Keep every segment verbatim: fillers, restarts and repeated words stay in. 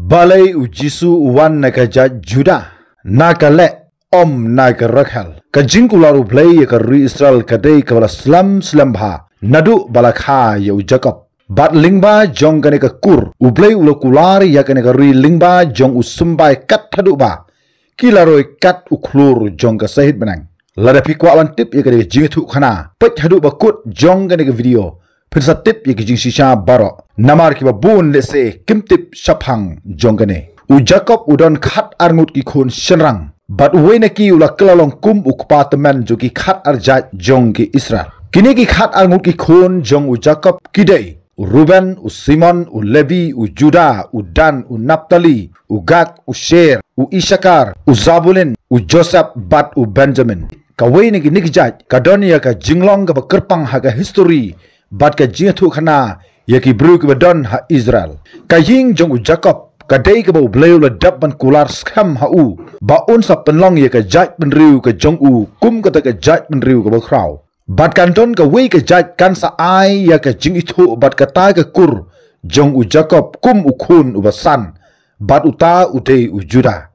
Balei u Jisu u wan na ka jaid Judah? Na ka leh, ym na ka Rakhel. Ka jingkular U Blei ïa ka ri Israel ka dei kaba la slem slem bha naduh ba la kha ïa u Jakob. Bad lyngba jong kane ka kur, U Blei u la kular ïa kane ka ri lyngba jong u symbai kat haduh ba ki la roi kat u khlur jong ka sahit bneng. Lada phi kwah ban tip ïa kane ka jingïathuhkhana, peit haduh ba kut jong kane ka video, phin sa tip ïa ki jingshisha baroh. Namar kiba bun lehse kim tip shaphang jong kane. U Jakob u don khat ar ngut ki khun shynrang, bad uwei na ki u la kylla long kum u kpa tymmen jong ki khat ar jaid jong ki Israel. Kine ki khat ar ngut ki khun jong u Jakob ki dei u Ruben, u Simon, u Levi, u Judah, u Dan, u Naphtali, u Gad, u Asher, u Issachar, u Zabulon, u Joseph bad u Benjamin. Kawei na kine ki jaid ka don ïa ka jinglong kaba kyrpang ha ka histori bad ka jingïathuhkhana ïa ki briew kiba don ha Israel. Ka ïing jong u Jakob ka dei kaba U Blei u la dep ban kular skhem ha u ba un sa pynlong ïa ka jaid bynriew ka jong u kum kata ka jaid bynriew kaba khraw. Bad kan don kawei ka jaid kan sa ai ïa ka jingithuh bad kata ka kur jong u Jakob kum u khun uba san, bad uta u dei u Judah.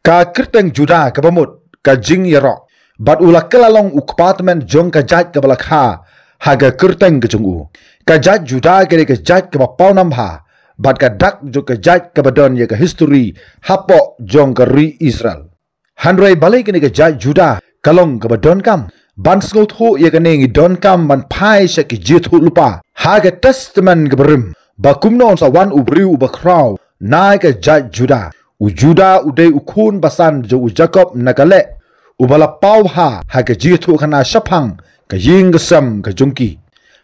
Ka kyrteng Judah kaba mut ka jingïaroh, bad u la kylla long u kpa tymmen jong ka jaid kaba la kha ha ka kyrteng ka jong u. Ka jaid Judah ka dei ka jaid kaba pawnam bha, bad ka dak jong ka jaid kaba don ïa ka histori hapoh jong ka ri Israel. Hynrei balei kane ka jaid Judah ka long kaba donkam? Ban sngewthuh ïa kane ngi donkam ban phai sha ki jingïathuhlypa ha ka Testament kaba rim, ba kumno un sa wan u briew uba khraw na ka jaid Judah. U Judah u dei u khun ba san jong u Jakob na ka leh, uba la paw bha ha ka jingïathuhkhana shaphang ka ïing ka sem ka jong ki.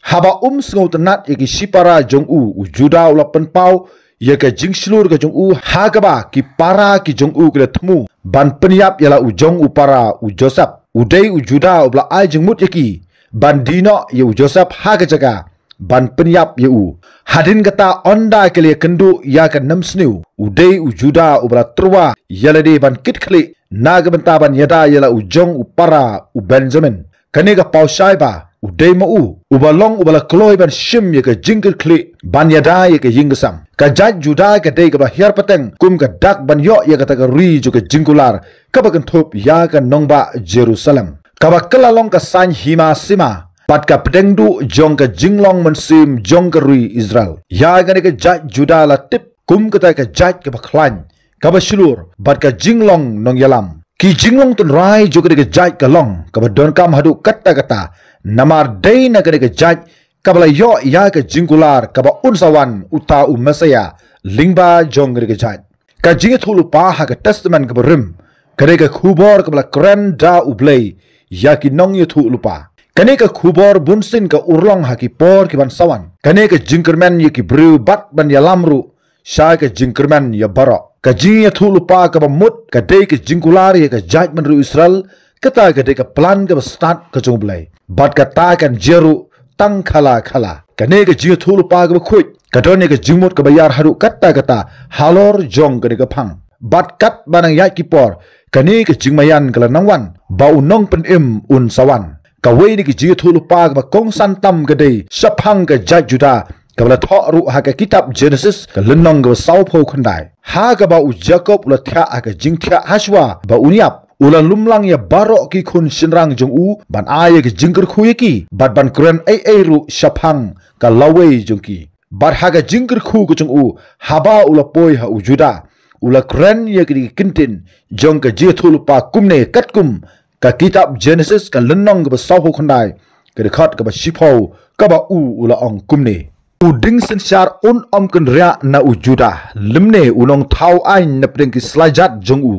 Haba um sngewtynnad ïa ki shipara jong u, u Judah u la pynpaw ïa ka jingshlur ka jong u, ha kaba ki para ki jong u ki la thmu ban pynïap ïa la u jong u para u Joseph. U dei u Judah uba la ai jingmut ïa ki ban die noh ïa u Joseph ha ka jaka ban pynïap ïa u. Hadien kata, ynda ki la ïakynduh ïa ka nemsniew, u dei u Judah uba la tyrwa ïa lade ban kitkhlieh na ka bynta ban ïada ïa la u jong u para u Benjamin. Kane ka paw shai ba u dei ma u uba long uba la kloi ban shim ïa ka jingkitkhlieh ban ïada ïa ka ïing ka sem. Ka jaid Judah ka dei kaba hiar pateng kum ka dak ban ïoh ïa kata ka ri jong ka jingkular, kaba kynthup ïa ka nongbah Jerusalem, kaba kylla long ka saiñ hima sima bad ka pdeng duh jong ka jinglong mynsiem jong ka ri Israel. Ïa kane ka jaid Judah la tip kum kata ka jaid kaba khlaiñ, kaba shlur bad ka jinglong nongïalam. Ki jinglong tynrai jong kane ka jaid ka long kaba donkam haduh katta katta, namar dei na kane ka jaid kaba la ïoh ïa ka jingkular kaba un sa wan uta u Messiah lyngba jong kane ka jaid. Ka jingïathuhlypa ha ka Testament kaba rim ka dei ka khubor kaba la kren da U Blei ïa ki nongïathuhlypa. Kane ka khubor bunsien ka urlong ha ki por ki ban sa wan. Kane ka jingkyrmen ïa ki briew bad ban ïalam ruh sha ka jingkyrmen ïa baroh. Ka jingïathuhlypa kaba mut ka dei ka jingkular ïa ka jaid bynriew Israel, kata ka dei ka plan kaba stad ka jong U Blei. Bad kata kan jia ruh tang khala khala. Kane ka jingïathuhlypa kaba khuid ka don ïa ka jingmut kaba ïar haduh katta katta halor jong kane ka phang. Bad katba nang ïaid ki por, kane ka jingmaïan ka la nang wan ba u nongpynim un sa wan. Kawei na ki jingïathuhlypa kaba kongsan tam ka dei shaphang ka jaid Judah, kaba la thoh ruh ha ka kitab Genesis ka lynnong kaba sawphew khyndai, ha kaba u Jakob u la thiah ha ka jingthiah hashwa ba un ïap. U la lumlang ïa baroh ki khun shynrang jong u ban ai ïa ka jingkyrkhu ïa ki bad ban kren ei ei ruh shaphang ka lawei jong ki. Bad ha ka jingkyrkhu ka jong u, haba u la poi ha u Judah, u la kren ïa kine ki kyntien jong ka jingïathuhlypa kumne, katkum ka kitab Genesis ka lynnong kaba sawphew khyndai, ka dkhot kaba shiphew, kaba u u la ong kumne: U dieng synshar un ym kynriah na u Judah, lymne u nongthaw aiñ na pdeng ki slajat jong u.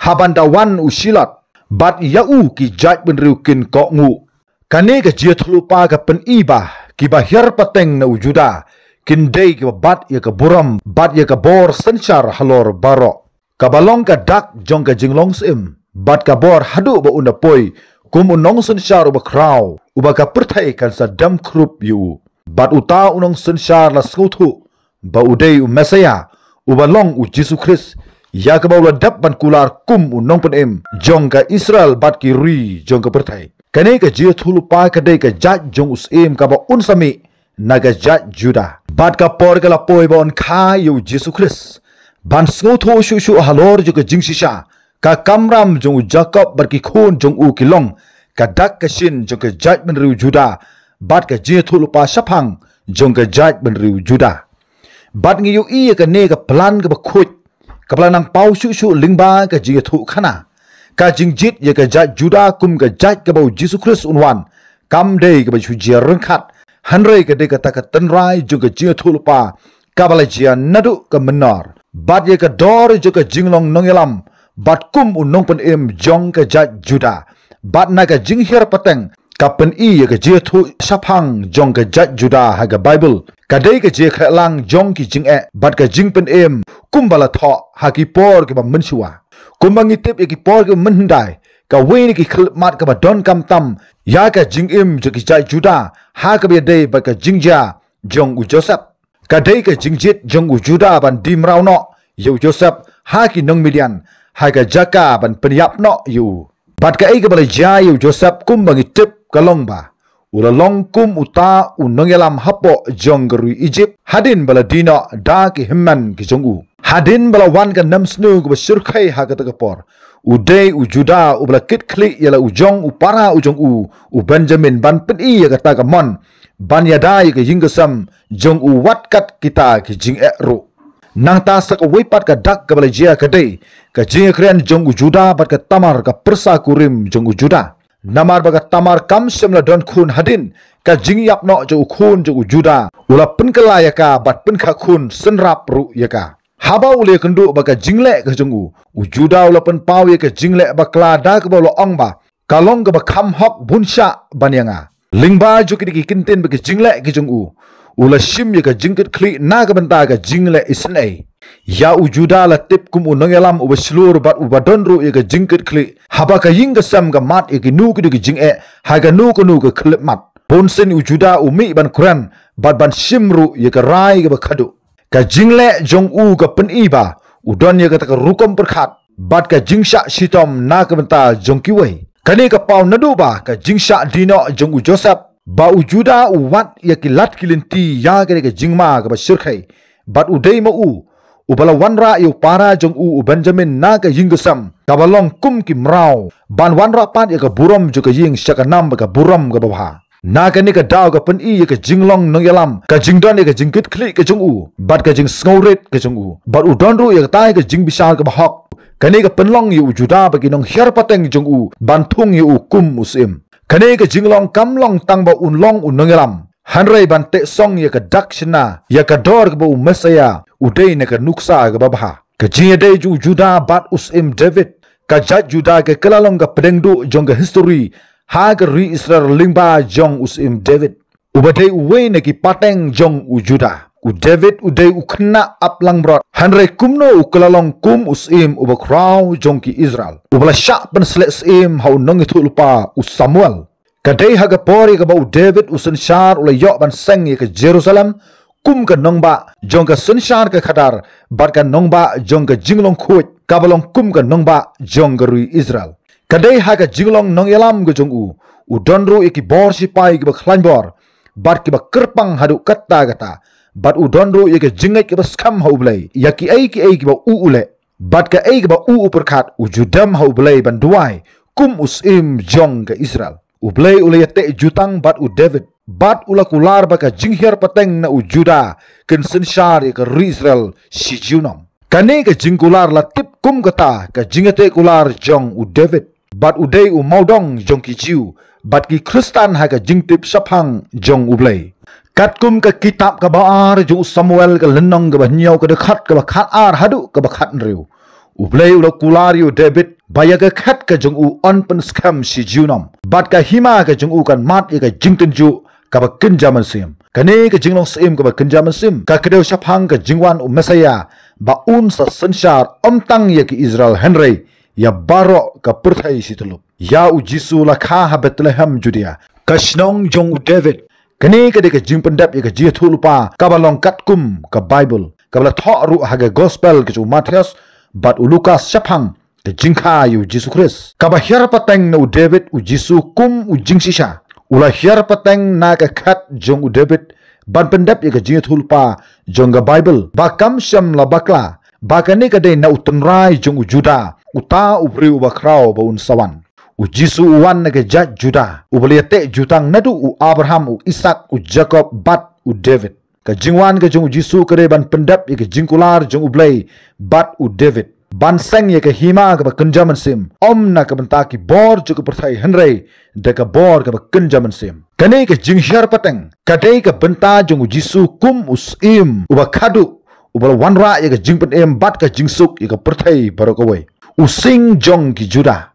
Haban da wan u Shiloh, bad ïa u ki jaid bynriew kin kohnguh. Kane ka jingïathuhlypa ka pyni ba kiba hiar pateng na u Judah kin dei kiba bat ïa ka burom bad ïa ka bor synshar halor baroh, kaba long ka dak jong ka jinglong syiem bad ka bor haduh ba un da poi kum u nongsynshar uba khraw, uba ka pyrthei kan sa dem khrup ïa u. Bad uta u nongsynshar la sngewthuh ba u dei u Messiah, uba long u Jisu Khrist, ïa kaba u la dep ban kular kum u nongpynim jong ka Israel bad ki ri jong ka pyrthei. Kane ka jingïathuhlypa ka dei ka jaid jong u syiem kaba un sa mih na ka jaid Judah. Bad ka por ka la poi ba un kha ïa u Jisu Khrist. Ban sngewthuh shuh shuh halor jong ka jingshisha, ka kamram jong u Jakob bad ki khun jong u ki long ka dak ka shin jong ka jaitbynriew Judah, bad ka jingïathuhlypa shaphang jong ka jaitbynriew Judah. Bad ngi ïohi ïa kane ka plan kaba khuid, kaba la nang paw shuh shuh lyngba ka jingïathuhkhana, ka jingjied ïa ka jait Judah kum ka jait kaba u Jisu Khrist un wan, kam dei kaba shu jia ryngkat, hynrei ka dei kata ka tynrai jong ka jingïathuhlypa kaba la jia naduh ka mynnor, bad ïa ka dor jong ka jinglong nongïalam, bad kum u nongpynim jong ka jait Judah, bad na ka jinghiar pateng ka pyni ïa ka jingïathuh shaphang jong ka jait Judah ha ka Baibl. Ka dei ka jingïakhleh lang jong ki jingeh bad ka jingpynim kumba la thoh ha ki por kiba mynshuwa. Kumba ngi tip ïa ki por kiba mynhyndai, kawei na ki khyllipmat kaba donkam tam ïa ka jingim jong ki jait Judah ha kaba ïadei bad ka jingjia jong u Joseph. Ka dei ka jingjied jong u Judah ban die mraw noh ïa u Joseph ha ki nong Midian, ha ka jaka ban pynïap noh ïa u. Bad kaei kaba la jia ïa u Joseph kumba ngi tip ka long ba u la long kum uta u nongïalam hapoh jong ka ri Ijipt, hadien ba la die noh da ki hynmen ki jong u. Hadien ba la wan ka nemsniew kaba shyrkhei ha kata ka por, u dei u Judah uba la kitkhlieh ïa la u jong u para u jong u, u Benjamin, ban pyni ïa kata ka mon ban ïada ïa ka ïing ka sem jong u wat kat kita ki jingeh ruh. Nangta sa kawei pat ka dak kaba la jia ka dei ka jingïakren jong u Judah bad ka Tamar, ka pyrsa kurim jong u Judah. Namar ba ka Tamar kam shym la don khun hadien ka jingïap noh jong u khun jong u Judah, u la pynkylla ïa ka bad pynkha khun synrap ruh ïa ka. Haba u la ïakynduh ba ka jingleh ka jong u, u Judah u la pynpaw ïa ka jingleh bakla da kaba u la ong ba, ka long kaba kham hok bun shah ban ïa nga. Lyngba jong kine ki kyntien bad ki jingleh ki jong u, u la shim ïa ka jingkitkhlieh na ka bynta ka jingleh isynei. Ïa u Judah la tip kum u nongïalam uba shlur bad uba don ruh ïa ka jingkitkhlieh haba ka ïing ka sem ka mad ïa kino kino ki jingeh ha kano kano ka khyllipmat. Bunsien u Judah u mih ban kren bad ban shim ruh ïa ka rai kaba khadduh. Ka jingleh jong u ka pyni ba u don ïa kata ka rukom pyrkhat bad ka jingshah shitom na ka bynta jong kiwei. Kane ka paw naduh ba ka jingshah die noh jong u Joseph, ba u Judah u wad ïa ki lad ki lynti ïa kane ka jingma kaba shyrkhei, bad u dei ma u uba la wanrah ïa u para jong u u Benjamin na ka ïing ka sem kaba long kum ki mraw, ban wanrah pat ïa ka burom jong ka ïing sha ka nam bad ka burom kaba bha. Na kane ka daw ka pyni ïa ka jinglong nongïalam, ka jingdon ïa ka jingkitkhlieh ka jong u bad ka jingsngewrit ka jong u, bad u don ruh ïa kata ïa ka jingbishar kaba hok. Kane ka pynlong ïa u Judah bad ki nonghiar pateng jong u ban thung ïa u kum u syiem. Kane ka jinglong kam long tang ba un long u nongïalam, hynrei ban teh song ïa ka dak shynna, ïa ka dor kaba u Messaïah u dei na ka nuksa kaba bha. Ka jingïadei jong u Judah bad u syiem David. Ka jait Judah ka kylla long ka pdeng duh jong ka histori ha ka ri Israel lyngba jong u syiem David, uba dei uwei na ki pateng jong u Judah. U David u dei u khynnah ap langbrot, hynrei kumno u kylla long kum u syiem uba khraw jong ki Israel, uba la shah pynsleh syiem ha u nongïathuhlypa u Samuel. Ka dei ha ka por ïa kaba u David u synshar u la ïoh ban seng ïa ka Jerusalem kum ka nongbah jong ka synshar ka khadar bad ka nongbah jong ka jinglong khuid kaba long kum ka nongbah jong ka ri Israel. Ka dei ha ka jinglong nongïalam ka jong u, u don ruh ïa ki bor shipai kiba khlaiñ bor bad kiba kyrpang haduh katta katta, bad u don ruh ïa ka jingngeit kaba skhem ha U Blei ïa kiei kiei kiba u u leh. Bad kaei kaba u u pyrkhat, u ju dem ha U Blei ban duwai kum u syiem jong ka Israel. U Blei u la ïateh jutang bad u David, bad u la kular ba ka jinghiar pateng na u Judah kan synshar ïa ka ri Israel shi junom. Kane ka jingkular la tip kum kata ka jingïateh kular jong u David, bad u dei u mawdong jong ki Jiw bad ki Khristan ha ka jingtip shaphang jong U Blei. Katkum ka kitab kaba ar jong u Samuel, ka lynnong kaba hynñiew, ka dkhot kaba khatar haduh kaba khathynriew, U Blei u la kular ïa u David ba ïa ka khet ka jong u yn pynskhem shi junom, bad ka hima ka jong u kan mad ïa ka jingtynjuh kaba kynja mynsiem. Kane ka jinglong syiem kaba kynja mynsiem ka kdew shaphang ka jingwan u Messaïah, ba un sa synshar ym tang ïa ki Israel hynrei ïa baroh ka pyrthei shi tyllup. Ïa u Jisu la kha ha Bethlehem Judea, ka shnong jong u David. Kane ka dei ka jingpyndep ïa ka jingïathuhlypa kaba long katkum ka Baibl, kaba la thoh ruh ha ka Gospel ka jong u Mathaios bad u Lukas shaphang ka jingkha ïa u Jisu Khrist. Kaba hiar pateng na u David u Jisu kum u jingshisha, u la hiar pateng na ka khet jong u David ban pyndep ïa ka jingïathuhlypa jong ka Baibl, ba kam shym la bakla ba kane ka dei na u tynrai jong u Judah, uta u briew uba khraw ba un sa wan. U Jisu u wan na ka jait Judah, uba la ïateh jutang naduh u Abraham, u Isak, u Jakob bad u David. Ka jingwan ka jong u Jisu ka dei ban pyndep ïa ka jingkular jong U Blei bad u David, ban seng ïa ka hima kaba kynja mynsiem, ym na ka bynta ki bor jong ka pyrthei hynrei da ka bor kaba kynja mynsiem. Kane ka jinghiar pateng ka dei ka bynta jong u Jisu kum u Syiem uba khadduh, uba la wanrah ïa ka jingpynim bad ka jingsuk ïa ka pyrthei baroh kawei. U Sing jong ki Judah.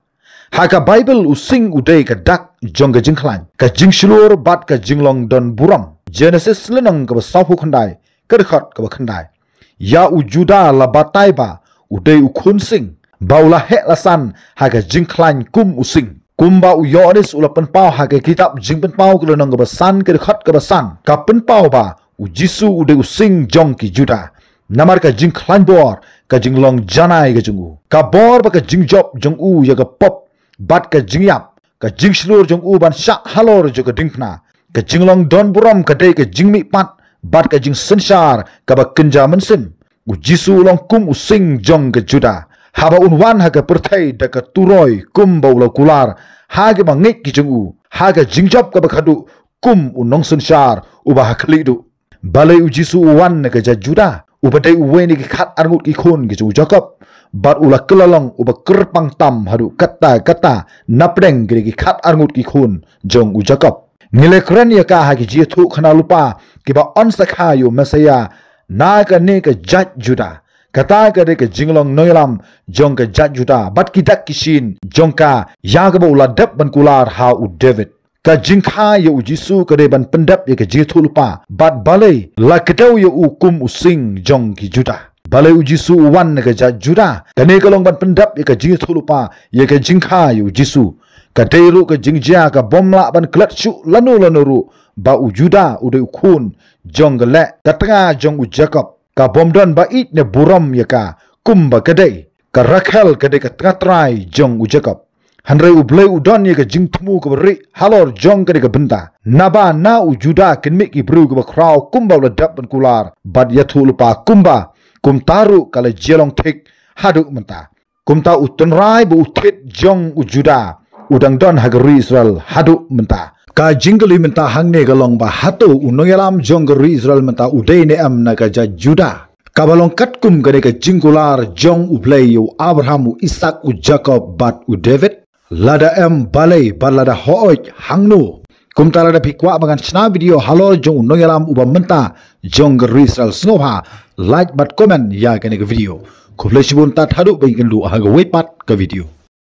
Ha ka Baibl, u sing u dei ka dak jong ka jingkhlaiñ, ka jingshlur bad ka jinglong don burom. Genesis lynnong kaba sawphew khyndai, ka dkhot kaba khyndai. Ïa u Judah la batai ba u dei u khun sing, ba u la heh la san ha ka jingkhlaiñ kum u sing. Kumba u Ïoannis u la pynpaw ha ka kitab Jingpynpaw ka lynnong kaba san, ka dkhot kaba san, ka pynpaw ba u Jisu u dei u sing jong ki Judah. Namar ka jingkhlaiñ bor, ka jinglong janai ka jong u, ka bor bad ka jingjop jong u ïa ka pop bad ka jingïap, ka jingshlur jong u ban shah halor jong ka diengphna, ka jinglong don burom ka dei ka jingmihpat bad ka jingsynshar kaba kynja mynsiem. U Jisu u long kum u sing jong ka Judah. Haba un wan ha ka pyrthei da ka turoi kumba u la kular ha kiba ngeit ki jong u, ha ka jingjop kaba khadduh kum u nongsynshar uba ha khlieh duh. Balei u Jisu u wan na ka jait Judah, uba dei uwei na ki khatar ngut ki khun ki jong u Jakob, bad u la kylla long uba kyrpang tam haduh katta katta napdeng ki dei ki khatar ngut ki khun jong u Jakob. Ngi la kren ïa ka ha ki jingïathuhkhana lypa kiba yn sa kha ïa u Messaïah na kane ka jait Judah. Kata ka dei ka jinglong nongïalam jong ka jait Judah bad ki dak ki shin jong ka, ïa kaba u la dep ban kular ha u David. Ka jingkha ïa u Jisu ka dei ban pyndep ïa ka jingïathuhlypa bad balei la kdew ïa u kum u sing jong ki Judah. Balei u Jisu u wan na ka jait Judah? Kane ka long ban pyndep ïa ka jingïathuhlypa ïa ka jingkha ïa u Jisu. Ka dei ruh ka jingjia ka bym lah ban klet shuh lano lano ruh ba u Judah u dei u khun jong ka leh ka tnga jong u Jakob. Ka bym don ba ïeit ne burom ïa ka kumba ka dei. Ka Rakhel ka dei ka tnga trai jong u Jakob. Hynrei U Blei u don ïa ka jingthmu kaba rieh halor jong kane ka bynta. Naba na u Judah kin mih ki briew kiba khraw kumba u la dep ban kular bad ïathuhlypa kumba, kumta ruh ka la jia long thik haduh mynta. Kumta u tynrai ba u thied jong u Judah u dang don ha ka ri Israel haduh mynta. Ka jingkylli mynta hangne ka long ba hato u nongïalam jong ka ri Israel mynta u dei ne em na ka jait Judah, kaba long katkum kane ka jingkular jong U Blei ïa u Abraham, u Isak, u Jakob bad u David? Lada em, balei, bad lada hooid, hangno? Kumta lada phi kwah ba ngan shna video halor jong u nongïalam uba mynta jong ka ri Israel, sngewbha like bad comment ïa kane ka video. Khublei shibun, tad haduh ban ïakynduh ha kawei pat ka video.